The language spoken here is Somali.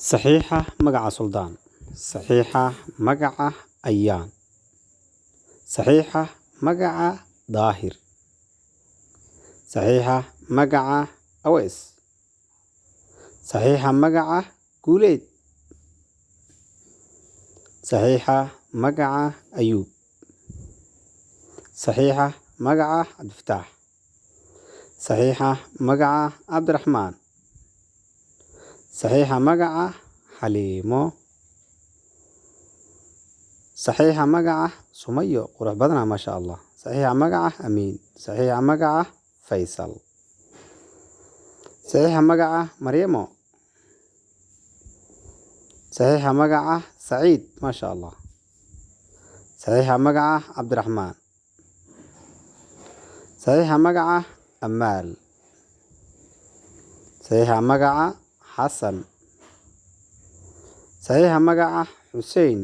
Saxiixa magaca Suldaan. Saxiixa magaca Ayaan. Saxiixa magaca Daahir. Saxiixa magaca Aweys. Saxiixa magaca Guuleed. Saxiixa magaca Ayuub. Saxiixa magaca Cabdifataax. Saxiixa magaca Cabdiraxmaan. Saxiixa magaca Xaliimo. Saxiixa magaca Sumayo, qurux badanaa, maasha Allah. Saxiixa magaca Amiin. Saxiixa magaca Faysal. Saxiixa magaca Maryamo. Saxiixa magaca Saciid, maasha Allah. Saxiixa magaca Cabdiraxmaan. Saxiixa magaca Amaal. Saxiixa magaca Xasan. Saxiixa magaca Xuseen.